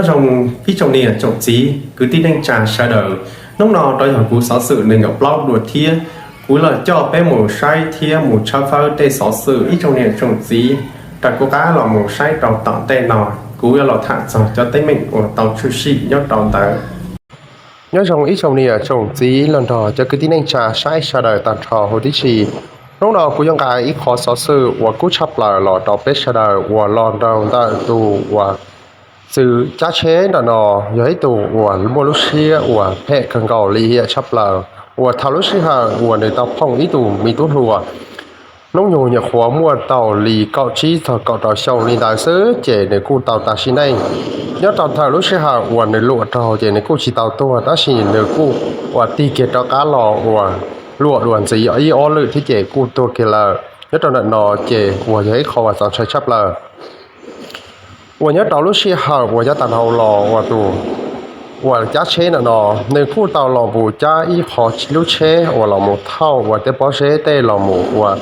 Nyob zoo ib tsoom niam tsoom txiv kwv tij neej tsa sawv daws, hnub no rov yog kuv xov xwm nees nkaum plaub dua thiab. Kuv los coj peb mus saib thiab mus tshawb fawb tej xov xwm ib tsoom niam tsoom txiv raws kuv qab los mus saib rau tom ntej no. Kuv yuav los tham txog cov teeb meem uas tau tshwm sim nyob rau ntawd. Nyob zoo ib tsoom niam tsoom txiv los nrog cov kwv tij neej tsa saib sawv daws tag nrho huv tib si. Hnub no kuv yuav nqa ib qho xov xwm uas kub tshaj plaws los rau peb sawv daws uas los rau ntawm tus uas txwv cab tsheb ntawm no yog ib tug uas muaj lub siab uas phem kawg nkaus li hiam tshaj plaws, uas thaum lub sij hawm uas nws tau phooj ib tug me tub hluas hnub nyoog nyuam qhuav muaj tau li kaum tsib txog kaum rau xyoo li ntawd xwb ces nws kuj tau tas sim neej. Nyob rau thaum lub sij hawm uas nws luam raug ces nws kuj tsis tau tuag tab sis nws kuj uas tig kiag rov qab los uas luam dua ntxiv ib ob lwm thiab ces kuj tuag kiag lawm. Nyob rau ntawm no ces uas yog ib qho uas txaus ntshai tshaj plaws. Uas nyob rau lub sij hawm uas yav tag dhau los uas tus uas cab tsheb ntawm no nws kuj tau los mus cab ib qho lub tsheb uas los mus thauj uas tej pob zeb tej los mus uas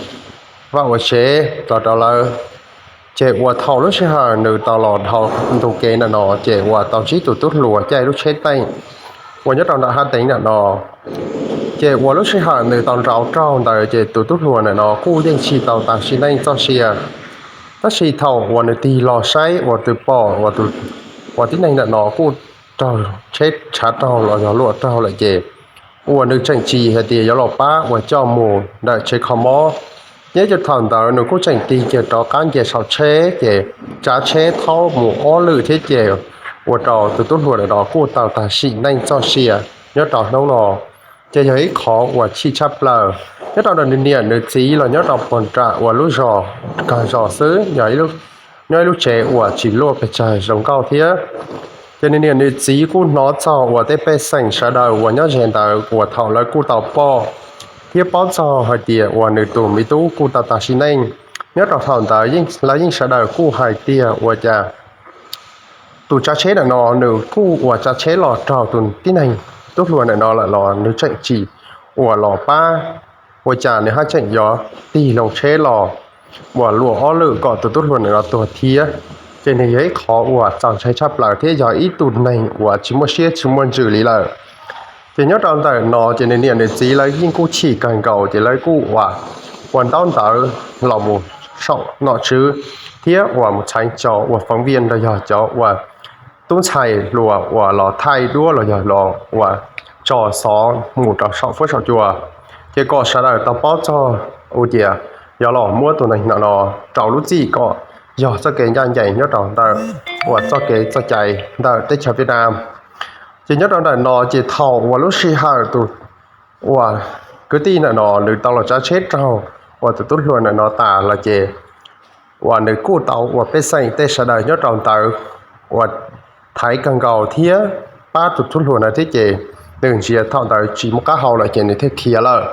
vaj ua tsev los rau lawv. Ces uas thaum lub sij hawm nws tau los dhau ntug kev ntawm no ces uas tau ntsib tus tub hluas caij lub tsheb teej uas nyob rau nram hav teev ntawm no. Ces uas lub sij hawm nws tau nrau raug ntawd ces tus tub hluas ntawm no kuj yeej tsis tau tas sim neej txoj sia. Tab sis thaum uas nws tig los saib uas tus pom uas tib neeg ntawm no kuj raug tsheb tshav raug los yog luam raug lawm ces uas nws tseem tsis hais tias yuav los pab uas coj mus ntawm tsev kho mob. Nyob rau thaum ntawd nws kuj tseem tig kiag rov qab nce saum tsheb ces tsav tsheb thaub mus ob lwm thiab ces ua rau tus tub hluas ntawm no kuj tau tas sim neej txoj sia nyob rau hnub no. Ces yog ib qho uas chim tshaj plaws. Nyob rau nws niam nws txiv los nyob rau puag nram uas lub zos kawg zos xwb, yog nyob ib lub tsev uas tsis luaj pes tsawg zoo nkauj thiab. Ces nws niam nws txiv kuj hnov txog uas tej pej xeem sawv daws uas nyob ze ntawd uas thaum lawv kuj tau pom thiab paub txog hais tias uas nws tus me tub kuj tau tas sim neej. Nyob rau thaum ntawd lawv yeej sawv daws kuj hais tias ua cas tus tsav tsheb ntawm no nws kuj uas tsav tsheb los raug tus tib neeg tub hluas ntawm no lawm los nws tseem tsis uas los pab, ua cas nws haj tseem yuav tig loo tsheb los uas luam ob lwm kom tus tub hluas ntawm no tuag thiab. Ces nws yog ib qho uas txaus ntshai tshaj plaws thiab yog ib tug neeg uas tsis muaj siab tsis muaj ntsws li lawm. Ces nyob rau ntawm no ces nws niam nws txiv lawv yeej kuj chim kawg nkaus ces lawv kuj uas ua ntaub ntawv los mus saum nom tswv thiab uas mus txhais cov uas foov vias los yog cov uas tub ntxhais hluas uas los thaij duab los yog los uas tso xov mus rau saum fuab saum cua, ces kom sawv daws tau paub txog ua tias yuav los muab tus neeg no rau lub txim kom yog txoj kev ncaj ncees nyob rau ntawm uas txoj kev txoj cai ntawm teb chaws Vietnam. Ces nyob rau ntawm no ces thaum uas lub sij hawm tus uas kwv tij ntawm no nws tau los tsav tsheb raug uas tus tub hluas ntawm no tas los ces uas nws kuj tau uas pej xeem tej sawv daws nyob rau ntawd uas thaiv kawg nkaus thiab pab tus tub hluas ntawd thiab ces nws ntsia thaum ntawd tsis muaj qab hau lawm ces nws thiaj khiav lawm.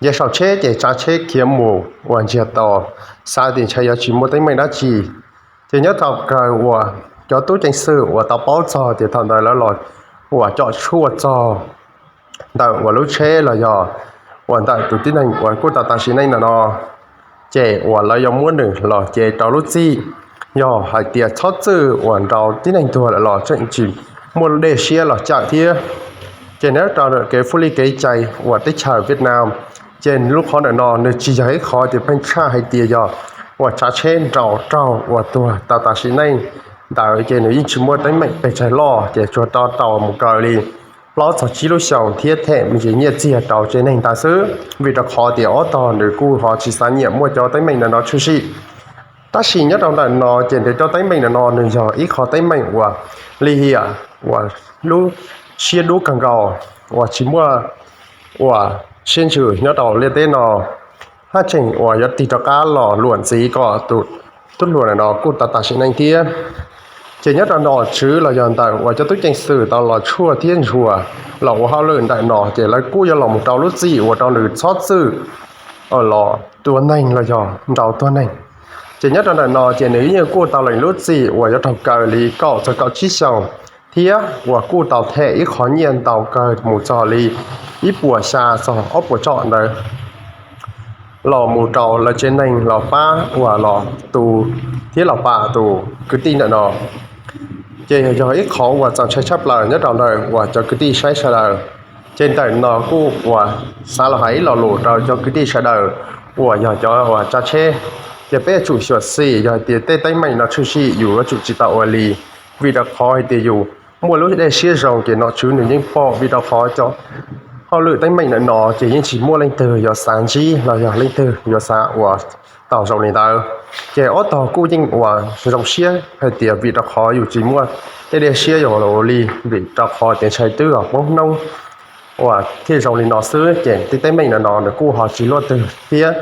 Nce saum tsheb ces tsav tsheb khiav mus uas ntsiag to, xav tias ntshai yuav tsis muaj teeb meem dab tsi. Ces nyob thaum kawg uas cov tub ceev xwm uas tau paub txog tias thaum ntawd lawv los uas com tshuaj txog ntawm uas lub tsheb los yog uas ntawm tus tib neeg uas kuj tau tas sim neej ntawm no, ces uas lawv yuav muab nws los cev rau lub txim. Yog hais tias txhob txwm uas nrau tib neeg tuag lawm los tseem tsis muaj dej siab los cawm thiab. Ces nyob rau kev fub li kev cai uas teb chaws Vietnam, ces lub qhov ntawm no nws tsis yog ib qhov tias pheej tshaj hais tias yog uas tsav tsheb nrau raug uas tuag tau tas sim neej ntawd ces nws yeej tsis muaj teeb meem pes tsawg loj ces tsuas rau mus kaw li plaub txog tsib lub xyoos thiab them me ntsis nyiaj txiag rau tsev neeg ntawd xwb, vim rau qhov tias ob tog nws kuj ho tsis xav nyiam muaj cov teeb meem ntawm no tshwm sim. Tab sis nyob rau ntawm no ces nws cov teeb meem ntawm no nws yog ib qho teeb meem uas lim hiam uas lub siab dub kawg nkaus uas tsis muaj uas siab ntsws nyob rau liaj teb no, haj tseem uas yuav tig rov qab los luam ntxiv kom tus tub hluas ntawm no kuj tau tas sim neej thiab. Ces nyob rau nom tswv los yog ntawm uas cov tub ceev xwm tau los tshuaj thiab ntsuas los ua hauj lwm ntawm no ces lawv kuj yuav los mus rau lub txim uas rau nws txhob txwm los tua neeg los yog nrau tuag neeg. Ces nyob rau ntawm no ces nws yeej kuj tau lees lub txim uas yuav raug kaw li kaum txog kaum tsib xyoos thiab uas kuj tau them ib qho nyiaj ntau kawg mus txog li ib puas xya txog ob puas tsom ntawd los mus rau lawv tsev neeg los pab uas los tu thiab los pam tus kwv tij ntawm no. Ces yog ib qhov uas txaus ntshai tshaj plaws nyob rau ntawm uas cov kwv tij saib sawv daws. Ces ntawm no kuj uas xav los hais ib lo lus rau cov kwv tij sawv daws uas yog cov uas tsav tsheb, ces peb yuav tsum xyuam xim yog hais tias tej teeb meem no tshwm sim yus yuav tsum tsis tau ua li, vim rau qhov hais tias yus muaj lub dej siab zoo ces nom tswv nws yeej pom, vim rau qhov cov hauj lwm teeb meem ntawm no ces yeej tsis muaj leej twg yuav xav ntsib los yog leej twg yuav xav uas tau zoo li ntawd. Ces ob tog kuj yeej uas zoo siab hais tias vim rau qhov yus tsis muaj tej dej siab yus ua li, vim rau qhov tias ntshai twb los poob hnub uas thiaj zoo li no xwb, ces tej teeb meem ntawm no nws kuj ho tsis luaj twg thiab,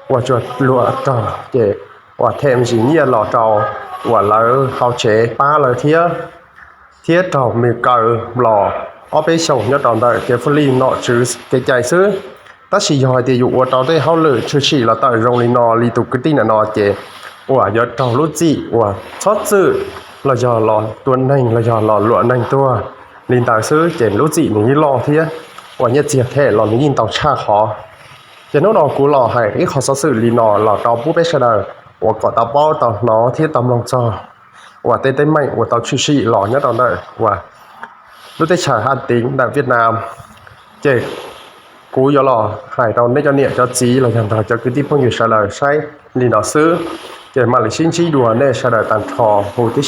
uas tsuas luag rog ces uas them ntsis nyiaj los rau uas lawv hauv tsev pab lawv thiab, thiab raug me kaw los ob peb xyoos nyob rau ntawm kev faj lij nom tswv kev cai xwb. Tab sis yog hais tias yus ua rau tej hauj lwm tshwm sim los tawm zoo li no li tus kwv tij ntawm no ces uas yuav raug lub txim uas txhob txwm los yog los tua neeg los yog los luam neeg tuag li ntawd xwb, ces lub txim nws yeej loj thiab uas nyiaj txiag them los nws yeej ntau tshaj qhov. Ces hnub no kuv los hais ib qho xov xwm li no los rau pub peb sawv daws uas kom tau paub tau hnov thiab tau mloog txog uas tej teeb meem uas tau tshwm sim los nyob rau ntawm uas lub teb chaws Haj Teev ntawm Viaj Nam. Ces kuv yuav los hais rau nej cov niam cov txiv los yog nrog cov kwv tij phooj ywg sawv daws saib li no xwb. Ces mam li sib ntsib dua nej sawv daws tag nrho huv tib